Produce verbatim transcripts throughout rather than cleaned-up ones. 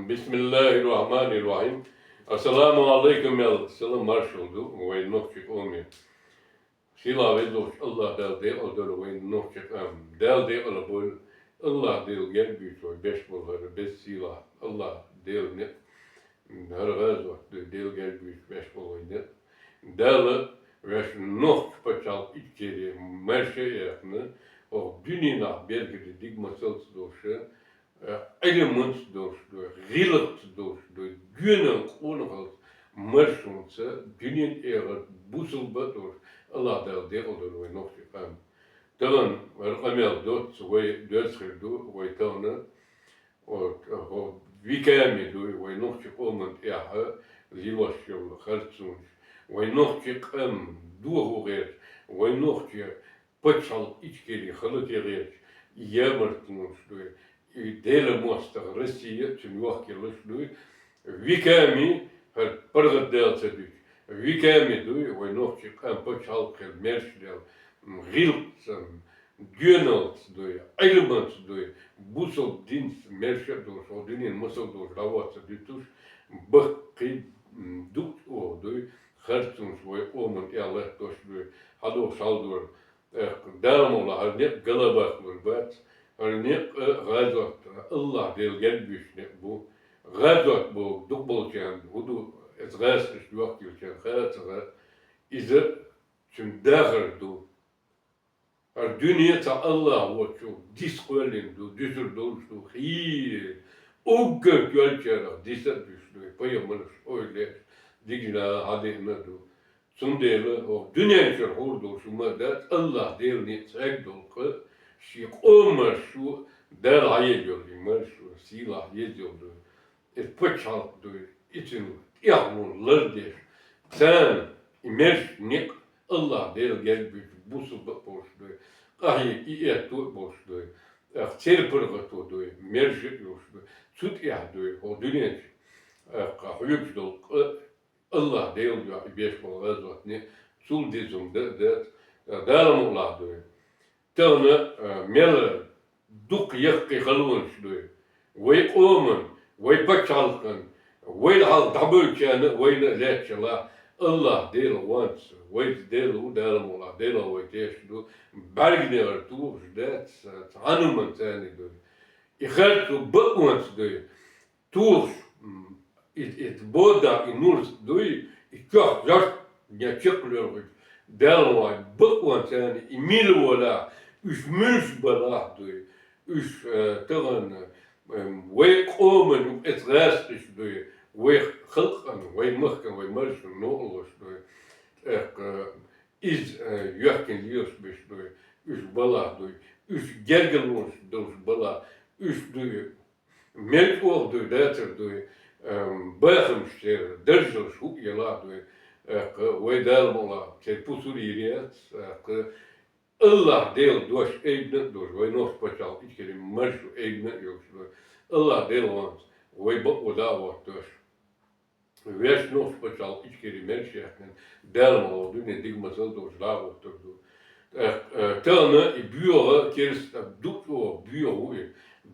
Бисмиллахир-рахманир-рахим. Ассаламу алейкум, аьлла, салам маршал ду вай нохчий къоме. Сийлахь везачу Аллахь Дала декъал дойла вай нохчий къам. Дала декъал бойла, Аллахь Дала герга буьйцу вай беш болу хӀара беза сийлахь. Аллахь Дала некъ хӀара гӀазот ду, Дала герга буьйцу беш болу вай некъ. Дала вешан нохча пачхьалкх Ичкери маьрша а яьккхина, оха дуьненахь беркате дика масалца долуш, Ӏилманца долуш ду, гӀиллакхца долуш ду, доьналла къонахалца, маршонца, дуьненан тӀехь бусалба а долуш, Аллахь Дала декъал дойла вай нохчий къам. Тахана хӀара къамел доцца вай доьзна хир ду, вай тахана, вот, хӀо, веками ду, вай нохчий къоман тӀехь лелош йолу харцонаш, вай нохчий къам дохо гӀерташ, вай нохчий пачхьалкх Ичкери хала кегӀерча, ямартонаш ду, и Делан мостагӀа Россия цуьнан йохкаялаш ду, веками хӀара паргӀатдала ца дуьту, веками ду, вай нохчий къам пачхьалкх хила мерш дела, гӀиллакхца, доьналлаца ду, Ӏилманца ду, бусалба динца мерша а долуш, хӀо дуьненан масал долуш дӀавоцца дуьтуш, баккхий, дукха чӀогӀа ду, харцонаш вай къоман тӀехь латтош ду, хьадогӀуш хьалдора. ТӀаккха Дала мукъ лахь, хӀара некъ галабахлур бац, хӀара некъ а гӀазот, Аллахь Дала герга буьйцу некъ бу. ГӀазот боху дукхахболчарна хӀун ду, эца гӀазкхашна йохкаеллачарна хаа а ца хаьа, иза цуьнан дахар ду. ХӀара дуьне цхьа Аллахь воцчул диса кхоьллина ду, дуьсур долуш ду, хи, уггар тоьллачарах диса а дуьсуш ду, пайхамарша ойла еш, дикачу наха хьадеана а ду. Цундела хӀокху дуьнен чуьра хуур долуш хӀума а дац, Аллахь Делан некъ цхьаьг долу кху, шен къоман маршо, Дала хьаелла йолу и маршо, сийлахь еза йолу ду. Иза пачхьалкх ду, и цуьнан тӀехула лардеш. Царна и мерш некъ Аллахь Делан герга буьйцу бусалба а болуш ду, къахьега и аьтто а болуш ду, тӀаккха церан паргӀато ду, мерш а йолуш ду. Цу тӀехь ду, хӀокху дуьнен чу, тӀаккха хьоьгуш долу къа Аллахь Делан дуьхьа и беш болу гӀазот некъ, цул деза хӀума дан а дац, Дала мукъ лахь ду. Тахана, а, мел дукха яккхий халонаш ду. Вай къоман, вай пачхьалкхан, вайна хьалха дӀабевллачарна а, вайна а лаьтташ лахь, Аллахь Дела ванца, вайца Дела ву, Дала мукъ лахь, Дела вай тешаш ду, бӀаьрган негӀар тухуш дац, цхьана хӀуманца царна ду. И харцо бакъонца ду. Тухуш, м, и, и бода, и нурс дуй, и чохь жаш, я чекхлоьргӀуьйту, Далла вай, бакъонца царна и мила валахь, уьш муьлш балахь дуй, уьш, э, тахана, эм, вай къоман юкъа эца гӀаьскхиш дуй, вай халкъан, вай махкан, вай маршан новкъарлош дуй, тӀаккха, э, иза, э, йоьхкина лелаш беш дуй, уьш балахь дуй, уьш гергарлонаш долуш балахь, уьш дуй, мел чӀогӀа дуй, дацар дуй, эм, бахамаш церан, даржалш хӀуъа елахь дуй, тӀаккха вай Дала мукъ лахь, церан пусур йийр яц, тӀаккха Аллахь Делан дош айбина а долуш, вай нохчийн пачхьалкх Ичкери маршо айбина а йолуш дуй. Аллахь Дела ванца, вай бакъо дӀа а хӀоттош. Вешан нохчийн пачхьалкх Ичкери мерш яьккхина, Дала мукъ лахь, дуьне дика масал долуш дӀа а хӀоттур ду. ТӀаккха, э, тахана и боьха керста, дукха чӀогӀа боьха ву и,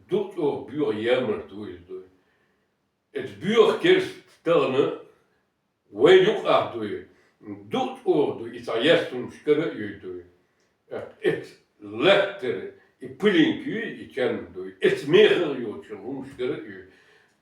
дукха чӀогӀа боьха ямарта ву иза дуй. Эца боьха керста тахана вайн юкъахь дуй, дукха чӀогӀа дуй, и цхьа яьсса хӀумнаш кара а йой дуй. Эц лаьттара и пылинка юй, и чан дуй, эц мехах а йоцуш хӀумнаш кара а йой.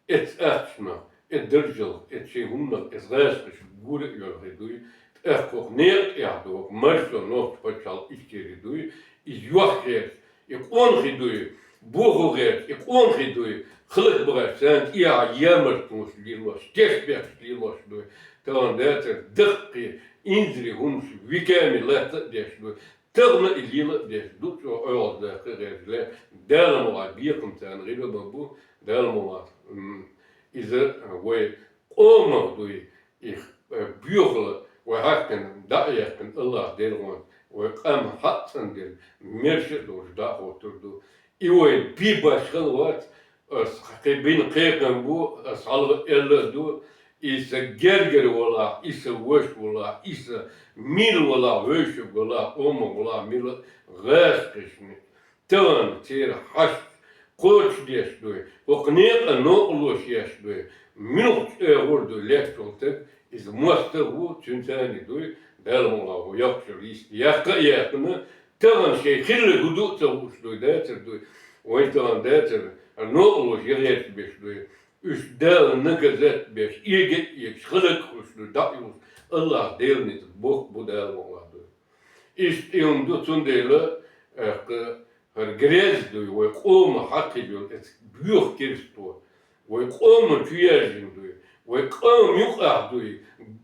Эц ахчанах, эц даржалх, эц шайн хӀуманах, эц гӀаьскхиш гура а йолхий дуй, тӀаккха хӀокху некъа тӀехь ду, хӀокху маршо нохчийн пачхьалкх Ичкери дуй, иза йохкаерча, и къонахий дуй, бохо гӀерташ, и къонахий дуй, хӀаллакбахарш царна тӀехьа ямарта хӀумаш лелош, тешнабехкаш лелош дуй, тахана дацар даккхий, инзаре хӀумаш веками латта а деш дуй, тахана и лела а деш, дукха чӀогӀа Ӏоьхьалдаккха гӀерташ ле, Дала мукъ лахь, бекхам царна гӀира а ма бу, Дала мукъ лахь, м, иза вай къомах дуй, и, э, боьхалла вай хьаькхна, дӀа а яьккхина, Аллахь Дела ван, вай къам хьаъ цӀандина, мерша а долуш дӀа а хӀоттур ду. И вайн бен башхалла вац, ас кхин бина кхайкхам бу, ас хьалха аьлла а ду, и сан гергара валахь, и сан ваша валахь, и сан мила валахь, вевшаг валахь, къомах валахь, мила гӀаьскхишна. Тахана церан хьашт, кхочушдеш дуй, хӀокху некъан новкъарло еш дуй, муьлхачу агӀор дуй леччул таг, иза мостагӀа ву, цуьнан цӀарна дуй, Дала мукъалахь ву йоккхачуьра йист яккха а яьккхина, тахана шайн хилларг хӀун ду а ца хууш дуй, дацар дуй, вайн тахана дацар, хӀара новкъарло ян гӀерташ беш дуй, уьш Дала наказать беш, эга а эгаш, хӀаллак а хуьлуш дуй, дӀа а юхуш, АллахӀ Делан ницкъ боккха бу Дала мукъалахь дуй. Иштта и хӀума ду, цундела, тӀаккха, хӀара грязь дуй, вай къоман хьакхийла йолу эцу боьха керсто, вай къоман чу яьржина дуй, вай къоман юкъахь дуй,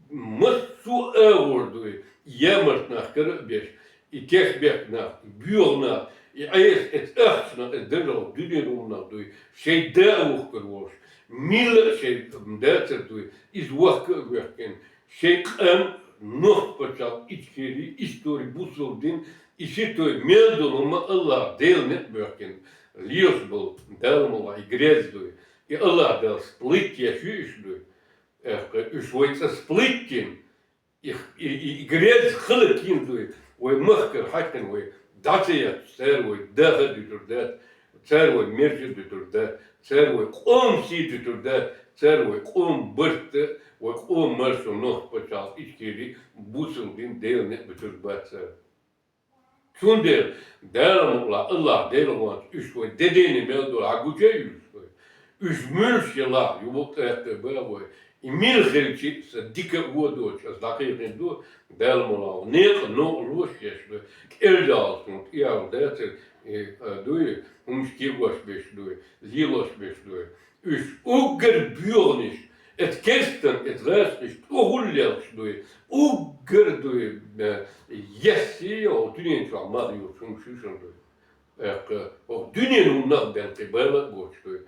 массо а агӀор дуй, ямарт нах кара а беш, и тешнабехк нах, и боьха нах, и Ӏеса эцу ахчанах, эцу дажарх дуьненан хӀуманах дуй, шайн да а вухкур волуш, милла а шайн дацар дуй, иза вахка а вехкина, шайн къам, нохчийн пачхьалкх, Ичкери, истори, бусалба дин, и ситой мел долу хӀума АллахӀ Делан некъ боьхкина лелаш болу Дала мукъалахь и грязь дуй, и АллахӀ Дала сплыть еш ю уьш дуй. ТӀаккха уьш вай цӀа сплыть йина, и, и, и, и грязь хӀаллак йина дуй, вай махкара хьаькхна вай дӀа ца етташ, цара вай даха а дуьтур дац, цара вай мерша а дуьтур дац, цара вай къоман сий дуьтур дац, цара вай къоман барт а, вай къоман маршо, нохчийн пачхьалкх, Ичкери, бусалба дин, Делан некъ буьтур бац цара. Цундела Дала мукъалахь, АллахӀ Делан гӀонца уьш вай де-дене мел долу хьан гуча а юьллуш вай. Уьш муьлш елахь, юха тӀаккха бан вай. И мила хилча а, сан дика а, вон а доцуш, аса дӀакхайкхийна ду, Дала мукъалахь, некъан новкъарло еш дуй, кӀел даллалц хӀума тӀеяхьа дацара, и, а, дуй, хӀумаш кегош беш дуй, лелош беш дуй. Уьш уггар боьханаш, эцу керстанан, эцу гӀазкхашна тӀехула лелхаш дуй, уггар дуй, э, есси, хӀокху дуьнен чохь мах йоцуш хӀумаш ю шуна дуй. ТӀаккха хӀокху дуьненан хӀуманах бен кхин бала а боцуш дуй.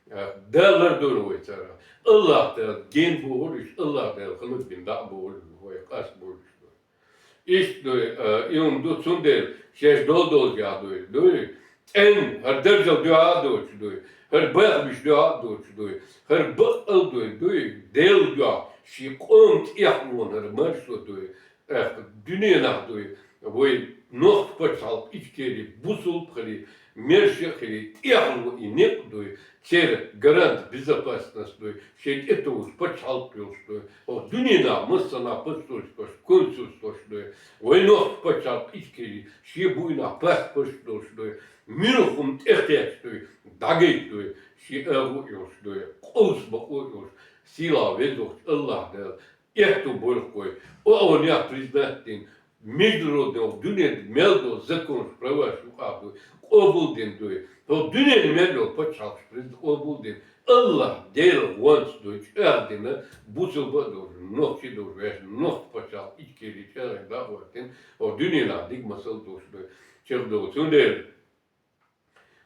ТӀаккха Дала лардойла вай царах. АллахӀ Дала гена бохура уьш, АллахӀ Дала хӀаллакбина дӀа а бохура вай, къасто бохура уьш дуй. Иштта дуй, а, и хӀума ду, цундела шаьш долу долчохь дуй, дуй, цӀена, хӀара даржал дуьхьа а доцуш дуй, хӀара бахамаш дуьхьа а доцуш дуй, хӀара баккъал дуй, дуй, Делан дуьхьа, шен къоман тӀехь а вон хӀара маршо дуй, тӀаккха дуьненахь дуй, вай нохчийн пачхьалкх, Ичкери, бусалба хили, мерша а хили, тӀехь а вон и некъ дуй, церан гарант безопасности дуй, шайн тӀетовжа пачхьалкх йолуш дуй, хӀокху дуьненахь массанхьа посольствош, консульствош дуй, вай нохчийн пачхьалкх Ичкери, шен буйнахь паспорташ долуш дуй, муьлхха хӀума тӀекхеташ дуй, дӀагайта дуй, шен агӀо а йолуш дуй, къовса бакъо а йолуш, сийлахь везачу АллахӀ Дала аьтту бойла вай, ООН-ах признать дина, международный, хӀокху дуьненан мел долу законаш, праваш юкъахь дуй, къобалдина дуй. ХӀокху дуьненан мел йолу пачхьалкхаш приз-, къобалдина. АллахӀ Делан гӀонца дуй, чӀагӀдина, бусалба а долуш, нохчи а долуш, вешан нохчийн пачхьалкх Ичкери чӀагӀдина, дӀа а хӀоьттина, хӀокху дуьненахь дика масал долуш дуй, чӀагӀдолу. Цундела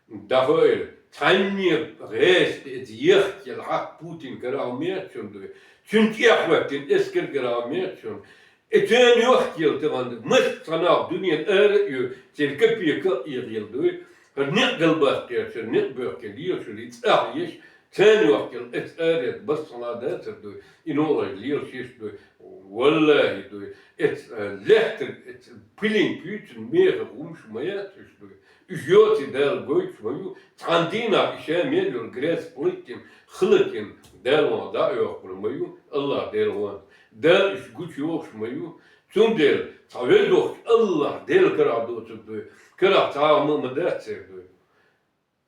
дӀахо эр, цхьанне гӀеста иза ехкаелла хьакха Путин карахь хӀума еттачунна дуй, цуьнан тӀехь хӀоьттина эскар карахь хӀума еттачунна, и царна йохкаелла тахана массанхьа нах дуьненан ара а ю, церан копейка а эгӀаелла дуй, хӀара некъ галбаккхарчун, некъ боьхкина лелаш, и цӀахь еш, царна йохкаелла эцу аренца массанхьа дацар дуй, и новкъарло лелаш еш дуй, валлахӀи дуй, эцу, э, лаьттара, эцу пилинг куьйцина мехах хӀумаш ма яц уьш дуй. Уьш йоций Дала гойтуш ма ю, цхьана дийнахь и ша мел йолу грязь плыть йина, хӀаллакйина, Дала мукъалахь дӀа а йоккхур ма ю, АллахӀ Делан гӀонца. Дала уьш гучуйохуш ма ю. Цундела цхьа везачу АллахӀ Делан карахь доцург дуй, карахь цхьа а хӀума а ма дац церан дуй.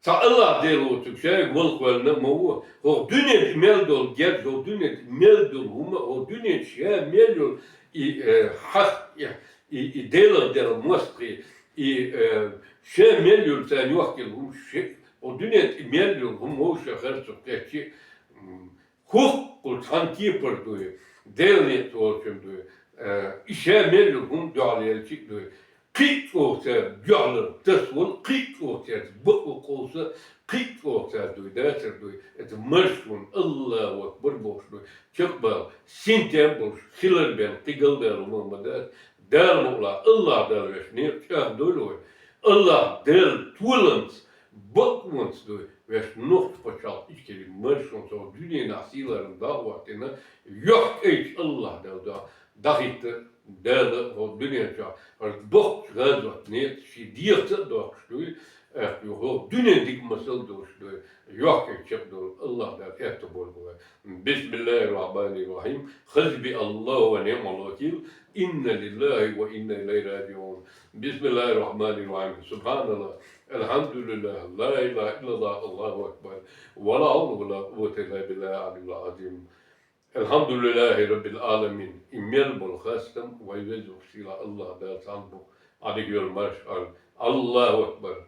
Цхьа АллахӀ Дела воцург шайга вала кхоьллина а ма ву. ХӀокху дуьненан тӀе мел долу герз, хӀокху дуьненан тӀе мел долу хӀума, хӀокху дуьненан тӀе ша мел йолу и, э, хьаст, и, и, и Делах делла мостагӀий, и, э, ша мел йолу царна йохкаелла хӀума, ши-, хӀокху дуьненан тӀе мел йолу хӀума вовшах харцо кхетчи, м, хӀоккхул цхьана кепара дуй, Делан некъаца волчун дуй, э, и ша мел йолу хӀума дуьхьал елчи а дуй, кхин а чӀогӀа цаьрца дуьхьалара тасавала, кхин а чӀогӀа цаьрца бакъо къовса, кхин а чӀогӀа цаьрца дуй, дацар дуй, эцу маршонна АллахӀу акбар бохуш дуй, чекхбала, синтем а болуш, хилар бен кхин галдаьлла хӀума ма дац, Дала мукъалахь, АллахӀ Дала вешан некъ чӀагӀдойла вай, АллахӀ Дала толанца, бакъонца дуй, вешан нохчийн пачхьалкх Ичкери маршонца хӀокху дуьненахь сийлахьара дӀа а хӀоттийна, йохкӀайчу АллахӀ Дала дуьхьа дӀахӀитта Дала хӀокху дуьнен чохь хӀара боккхачу гӀазотан некъаца шен дегӀаца а доккхуш дуй, Эх, юхо, дуьне дика масал долуш ду, йохкиг чекхдолу Аллах Дала аьтто болу вай. Бисмиллахир Рахманир Рахим. Хасби Аллаху ва ниъмал вакил. Инна лиллахи ва инна илайхи раджиун. Бисмиллахир Рахманир Рахим. Субханаллах. Алхамдулиллах. Ла илаха иллаллах. Аллаху акбар. Ва ла хавла ва ла куввата илла биллахил алиюл азим. Алхамдулиллахи Раббил аламин. И мел болу хастам вай везачу сийлахь Аллах Далла цхьаьна бу. Ӏадика йолу маршалла. Аллаху акбар.